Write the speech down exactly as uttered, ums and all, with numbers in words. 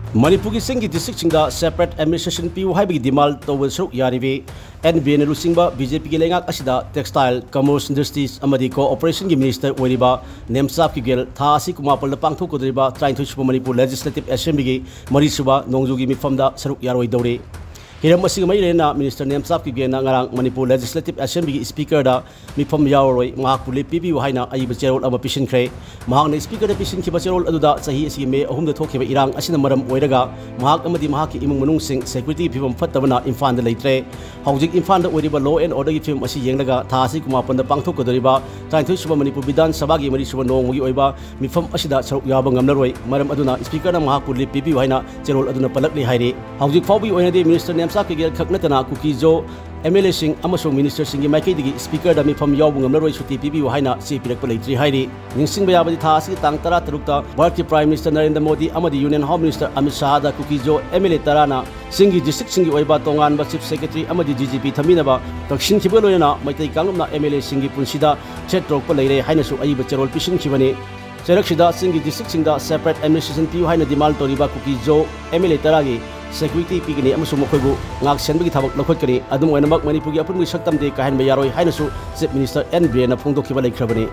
ꯃꯅꯤꯄꯨꯔꯒꯤ ꯆꯤꯡꯒꯤ districtꯁꯤꯡꯗ separate administration ꯄꯤꯌꯨ ꯍꯥꯏꯕꯒꯤ demand ꯇꯧꯕꯗ ꯁꯔꯨꯛ ꯌꯥꯔꯤꯕꯤ ꯑꯦꯟ ꯕꯤꯔꯦꯟꯅ ꯂꯨꯆꯤꯡꯕ BJPꯒꯤ ꯂꯩꯉꯥꯛ ꯑꯁꯤꯗ Textile, Commerce, Industries ꯑꯃꯗꯤ Cooperationꯒꯤ minister ꯑꯣꯏꯔꯤꯕ ꯅꯦꯝꯆꯥꯞ ꯀꯤꯒꯦꯜ ꯊꯥ ꯑꯁꯤ ꯀꯨꯟꯃꯥꯄꯜꯗ ꯄꯥꯡꯊꯣꯛꯀꯗꯧꯔꯤꯕ ꯇꯔꯥꯅꯤꯊꯣꯏꯁꯨꯕ ꯃꯅꯤꯄꯨꯔ Legislative Assemblyꯒꯤ ꯃꯔꯤꯁꯨꯕ ꯅꯣꯡꯖꯨꯒꯤ ꯃꯤꯐꯝꯗ ꯁꯔꯨꯛ ꯌꯥꯔꯣꯏꯗꯧꯔꯤ꯫ ꯍꯤꯔꯝ ꯑꯁꯤꯒ ꯃꯔꯤ ꯂꯩꯅꯅ Minister ꯅꯦꯝꯆꯥꯞ ꯀꯤꯒꯦꯜꯅ ꯉꯔꯥꯡ ꯃꯅꯤꯄꯨꯔ Legislative Assemblyꯒꯤ Speakerꯗ ꯃꯤꯐꯝ ꯌꯥꯎꯔꯔꯣꯏ, ꯃꯍꯥꯛꯄꯨ leave ꯄꯤꯕꯤꯌꯨ ꯍꯥꯏꯅ ꯑꯏꯕ ꯆꯦꯔꯣꯜ ꯑꯃ ꯄꯤꯁꯤꯟꯈ꯭ꯔꯦ꯫ ꯃꯍꯥꯛꯅ Speakerꯗ ꯄꯤꯁꯤꯟꯈꯤꯕ ꯆꯦꯔꯣꯜ ꯑꯗꯨꯗ ꯆꯍꯤ ꯑꯁꯤꯒꯤ ꯃꯦ ꯑꯍꯨꯝꯗ ꯊꯣꯛꯈꯤꯕ ꯏꯔꯥꯡ ꯑꯁꯤꯅ ꯃꯔꯝ ꯑꯣꯏꯔꯒ ꯃꯍꯥꯛ ꯑꯃꯗꯤ ꯃꯍꯥꯛꯀꯤ ꯏꯃꯨꯡ ꯃꯅꯨꯡꯁꯤꯡ securityꯒꯤ ꯐꯤꯕꯝ ꯐꯠꯇꯕꯅ ꯏꯝꯐꯥꯜꯗ ꯂꯩꯇ꯭ꯔꯦ꯫ ꯍꯧꯖꯤꯛ ꯏꯝꯐꯥꯜꯗ ꯑꯣꯏꯔꯤꯕ law and orderꯒꯤ ꯐꯤꯕꯝ ꯑꯁꯤ ꯌꯦꯡꯂꯒ ꯊꯥ ꯑꯁꯤ ꯀꯨꯟꯃꯥꯄꯟꯗ ꯄꯥꯡꯊꯣꯛꯀꯗꯧꯔꯤꯕ ꯇꯔꯥꯅꯤꯊꯣꯏꯁꯨꯕ ꯃꯅꯤꯄꯨꯔ ꯕꯤꯙꯥꯟ ꯁꯚꯥꯒꯤ ꯃꯔꯤꯁꯨꯕ ꯅꯣꯡꯃꯒꯤ ꯑꯣꯏꯕ ꯃꯤꯐꯝ ꯑꯁꯤꯗ ꯁꯔꯨꯛ ꯌꯥꯕ ꯉꯝꯂꯔꯣꯏ꯫ ꯃꯔꯝ ꯑꯗꯨꯅ Speakerꯅ ꯃꯍꯥꯛꯄꯨ leave ꯄꯤꯕꯤꯌꯨ ꯍꯥꯏꯅ ꯆꯦꯔꯣꯜ ꯑꯗꯨꯅ ꯄꯜꯂꯛꯂꯤ ꯍꯥꯏꯔꯤ꯫ ꯍꯧꯖꯤꯛ ꯐꯥꯎꯕꯒꯤ ꯑꯣꯏꯅꯗꯤ Minister ꯅꯦꯝꯆꯥ ꯀꯤꯒꯦꯜ ꯈꯛ ꯅꯠꯇꯅ ꯀꯨꯀꯤꯖꯣ MLAꯁꯤꯡ ꯑꯃꯁꯨꯡ ministerꯁꯤꯡꯒꯤ ꯃꯥꯏꯀꯩꯗꯒꯤ Speakerꯗ ꯃꯤꯐꯝ ꯌꯥꯎꯕ ꯉꯝꯂꯔꯣꯏ, ꯁꯨꯇꯤ ꯄꯤꯕꯤꯌꯨ ꯍꯥꯏꯅ ꯆꯦ ꯄꯤꯔꯛꯄ ꯂꯩꯇ꯭ꯔꯤ ꯍꯥꯏꯔꯤ꯫ ꯅꯤꯡꯁꯤꯡꯕ ꯌꯥꯕꯗꯤ ꯊꯥ ꯑꯁꯤꯒꯤ ꯇꯥꯡ ꯇꯔꯥ ꯇꯔꯨꯛꯇ ꯚꯥꯔꯠꯀꯤ Prime Minister ꯅꯔꯦꯟꯗ꯭ꯔ ꯃꯣꯗꯤ ꯑꯃꯗꯤ Union Home Minister Amit ꯁꯥꯍꯗ ꯀꯨꯀꯤꯖꯣ MLA ꯇꯔꯥꯅ ꯆꯤꯡꯒꯤ districtꯁꯤꯡꯒꯤ ꯑꯣꯏꯕ ꯇꯣꯉꯥꯟꯕ Chief Secretary ꯑꯃꯗꯤ DGP ꯊꯝꯕꯤꯅꯕ ꯇꯛꯁꯤꯟꯈꯤꯕꯒ ꯂꯣꯏꯅꯅ ꯃꯩꯇꯩ ꯀꯥꯡꯂꯨꯞꯅ MLAꯁꯤꯡꯒꯤ ꯄꯨꯟꯁꯤꯗ threat ꯇꯧꯔꯛꯄ ꯂꯩꯔꯦ ꯍꯥꯏꯅꯁꯨ ꯑꯏꯕ ꯆꯦꯔꯣꯜ ꯄꯤꯁꯤꯟꯈꯤꯕꯅꯤ꯫ ꯆꯩꯔꯛꯁꯤꯗ ꯆꯤꯡꯒꯤ districtꯁꯤꯡꯗ separate administration ꯄꯤꯌꯨ ꯍꯥꯏꯅ demand ꯇꯧꯔꯤꯕ ꯀꯨꯀꯤꯖꯣ MLA ꯇꯔꯥꯒꯤ security ꯄꯤꯒꯅꯤ ꯑꯃꯁꯨꯡ ꯃꯈꯣꯏꯕꯨ ꯉꯥꯛ ꯁꯦꯟꯕꯒꯤ ꯊꯕꯛ ꯂꯧꯈꯠꯀꯅꯤ꯫ ꯑꯗꯨꯝ ꯑꯣꯏꯅꯃꯛ, ꯃꯅꯤꯄꯨꯔꯒꯤ ꯑꯄꯨꯟꯕꯒꯤ ꯁꯛꯇꯝꯗꯤ ꯀꯥꯏꯍꯟꯕ ꯌꯥꯔꯣꯏ ꯍꯥꯏꯅꯁꯨ Chief Minister ꯑꯦꯟ ꯕꯤꯔꯦꯟꯅ ꯐꯣꯡꯗꯣꯛꯈꯤꯕ ꯂꯩꯈ꯭ꯔꯕꯅꯤ꯫